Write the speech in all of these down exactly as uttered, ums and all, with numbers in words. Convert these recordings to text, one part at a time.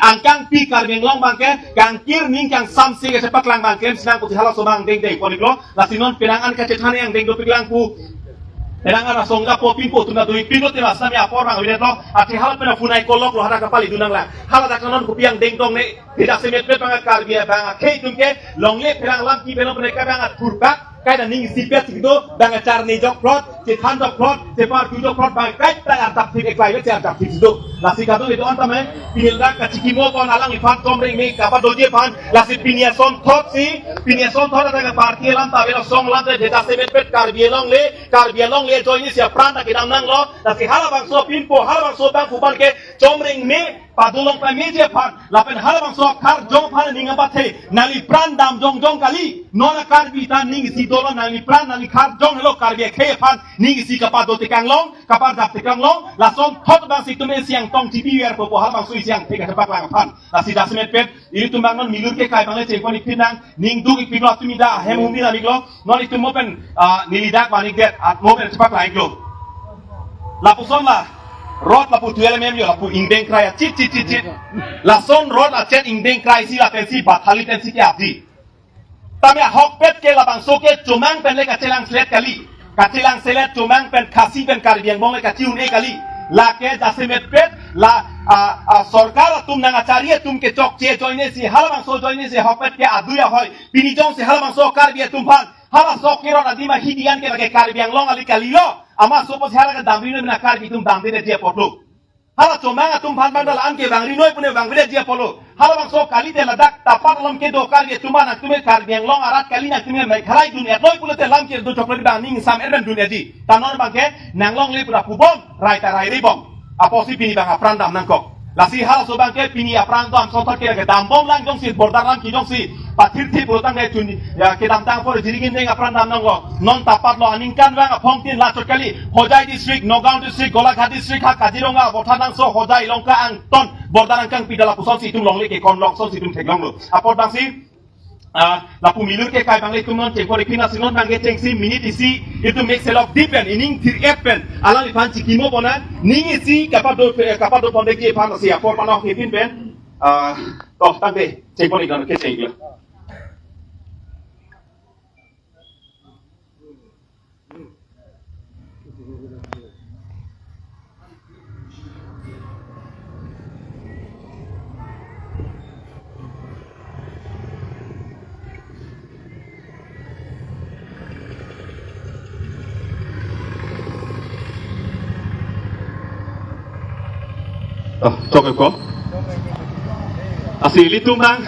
Angkangpi Karbi Anglong abangke kangkir ning kangsamse kachepaklang abang klem sinang kuti halaso abang dengdeng pon-iklo. Lasi non penang an kachethan angdeng dopiklang pu. Penang an asong kapo pinpo atum ta dui pinpo tema sami apor abang avedetlo. Athe hala pen aphunai koloklo, hadak kapali dunang lang. Hala dak non kopi angdeng dong ne. Tidak semet pet abang Karbi abang akhei atum ke longle pherang lam ki peno pene kabang athurkak. Kaita ning isipet si do, bang achar ni jok plot, chethan jok plot, chepar tu jok plot, bang kaita artap thik eklai le artap thik si do. Lasi kadung itu anta me, pini ladak kachikimo pon alangliphan chomreng me kapadoji aphan, lasi pini asonthot si, pini asonthot ada ke party alam ta avelo, song alam ta, deta semet pet Karbi Anglong le, Karbi Anglong le join si apran ta kedam nanglo, lasi halabangso pinpo, halabangso abang pu abang ke chomreng me, padolong pameji aphan, lapen halabangso akarjong aphan ning apathe, nangli pran dam jongjong kali, non a Karbi ta ning isi dolo, nangli pran, nangli karjong helo Karbi akhei aphan, ning isi kapado tekang long, kapardap tekang long, lasonthot abang si itum isi angtong G B U R popo halabangso isi angthek kachepaklang aphan, lasi dak semet pet, ilitum abang non milur kekai abang le chengpon-ik pinang, ning duk-ik piklo atum ida, hem hum ida miklo, non itum mo pen, ah, neli dak van-ikdet, at mo pen chepaklang-iklo. Lapuson la, road lapu twelve M M yo, lapu ingdeng krai chit chit chit chit. Lason road achet ingdeng krai si lapen si bathali pen si ke-apji. Tame ahokpet ke labangso ke chomang pen le kachelang selet kali. Kachelang selet chomang pen Khasi pen Karbi angbong le kachi-un-e kali. Lake jasemet pet la, ah, ah, sorkar atum nang achari atum ke chokche join-e si, halabangso join-e si ahokpet ke adui ahoi. Pini jongsi halabangso Karbi atum aphan, halaso kerot adim ahidi an ke lake Karbi Anglong ali kalilo. Amat sopo si hala kedamri noi mena Karbi atum damri ne dia apotlo. Hala chomang atum aphan bang dala an ke bangri noi pune bangri dia apotlo. Halabangso kalite ladak tapat alam kedo Karbi atum aphan nangtum ke Karbi Anglong arat kali, nangtum ke Meghalaya dun-et noi pulote lam kedo choklo bang ning sam-et pen dun-etji. Ta non abang ke nanglongle pura pubom, rai ta rai ri bom. Apotsi pini abang apran dam nangkok. Lasi halaso abang ke pini apran dam asonthot ke kedam bom lang jongsi border lam ki jongsi pathirthi pulotangte chun ya kedamtang apor jiring ingdeng apran dam nanglo. Non tapatlo aningkan abang aphongtin lachot kali. Hojai district, Nagaon district, Golaghat district, ha Kaziranga, Bothanangso, Hojai, Lanka, Angton, border angkangpi da lapuson si itum longle ke kon long, son si itum theklonglo. Apot abang si, ah, lapu milur kekai abang le itum non chengpon-ik pin, lasi non abang ke chengsi minute isi itum mek selok di pen, ining thir-et pen alangliphan chikimo pon nang, ning isi kapado, eh, kapado pon-ikji aphan si apor panok-ik pin pen, ah, to tangte chengpon-ik non ke chenglo. Oh, chok ko. Lasi ilitum abang,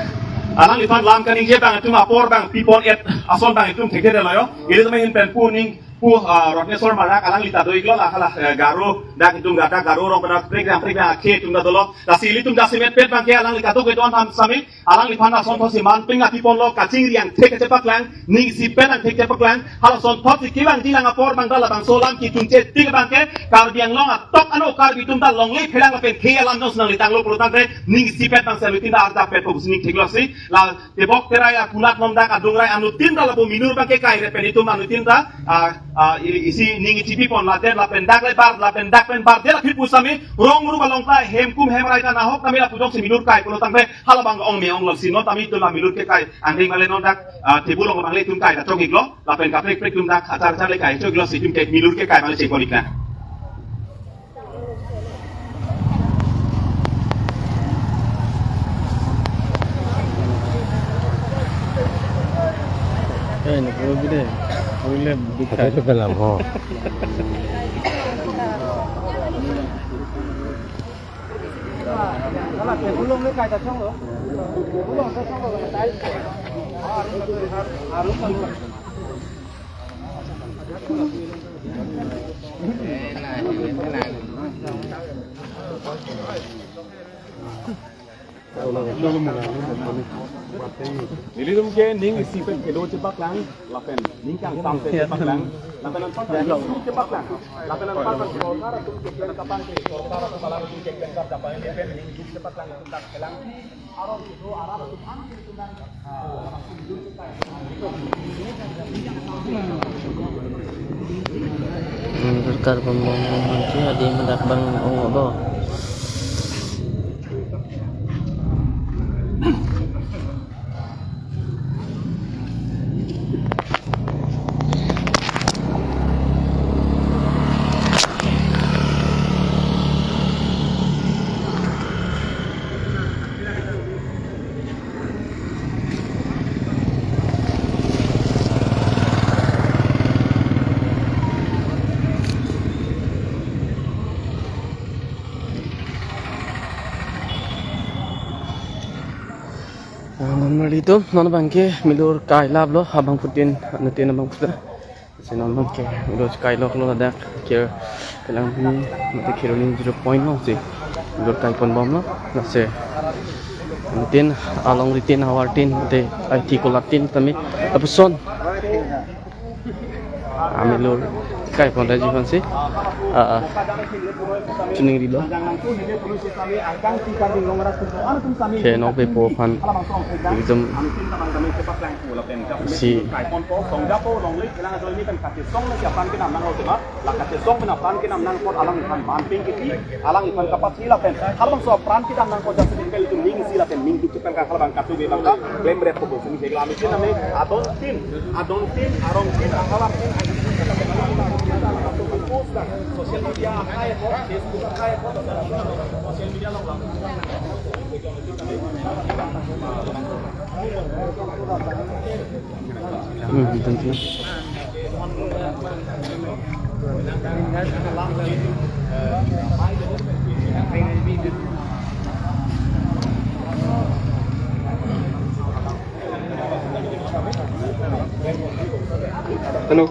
alangliphan lam kaningje abang itum apor abang pipon-et ason abang itum thekthe lo yo. Ilitum ahin pen pu ning pu, ah, Rotneswar Marak alangli ta do-iklo la hala, eh, Garo, dak itum gada Garo rong pada prekjang prekjang akhei atum ta dolo. Lasi ilitum jasemet pet abang ke alangli kaduk kedo-an ham sami, alangliphan asonthot si manpeng api ponlo, kachingri angthek kachepaklang, ning isipet angthek chepaklang, hala asonthot si kevangji lang apor abang da labangso alam kichunche tik abang ke, Karbi Anglong atok ano Karbi atum ta longle pherang lapen khei alam jongsi nangli tanglo pulotangte, ning isipet abang si anutin ta arjapetpo pusi ning theklo si, la tebok terai akulat longdak adung rai anutin ta lapu milur abang kekai re pen itum anutin ta, ah, ah, i-, isi ning ichipi pon laden lapen dak le bar lapen dak pen bar de la phit pusami rong ru balong ta hem kum hem rai ta nahok tame lapu jongsi milur kai pulotangte hala abang ong me ong lo si non tame itum la milur kekai angring male non dak, ah, tebul long abang le itum kai ta chok-iklo. Lapen kaprek prek atum dak achar achar le kai chok-iklo si itum ke milur kekai abang le chengpon-ik nang. Eh, ini perlu gede. Perlu lebih. Apa itu film, ho? Nelitum ke ning isipet kedo chepaklang, lapen ning kangsamse chepaklang, lapen anparta ning chepaklang, lapen anparta sorkar atum ke klen kapangke, sorkar atum alam atum ke klen kap dapai lepen ning chepaklang, dak kelang. Hmm, sorkar pembom pembom si adi medak abang ong obo. Anmarli atum, non abangke Milur kailaplo, abangphutin, anuttin abangphutin. Si non abangke Milur kailoklo ladak, kir kelang ni, mate Kheroni zero point lo si. Milur kaiponbomlo, lasi. Anuttin, alongritin, havartin, mate aiti kolattin tame, lapuson. Amilur kaiponra jihan si, ah, chiningrilo. Ke nokbe po aphan ekdom si. Alang iphan kapasi lapen halabangso apran kedam nangkok, jasening kali tu ning isi lapen ning duk chepen kang halabang katu be bangka klem rep ko sini segala misi name adon tin, adon tin, arong tin, ahalam tin, social media hai ko, Facebook hai ko, social media long lang. Hmm, tentu. Hello.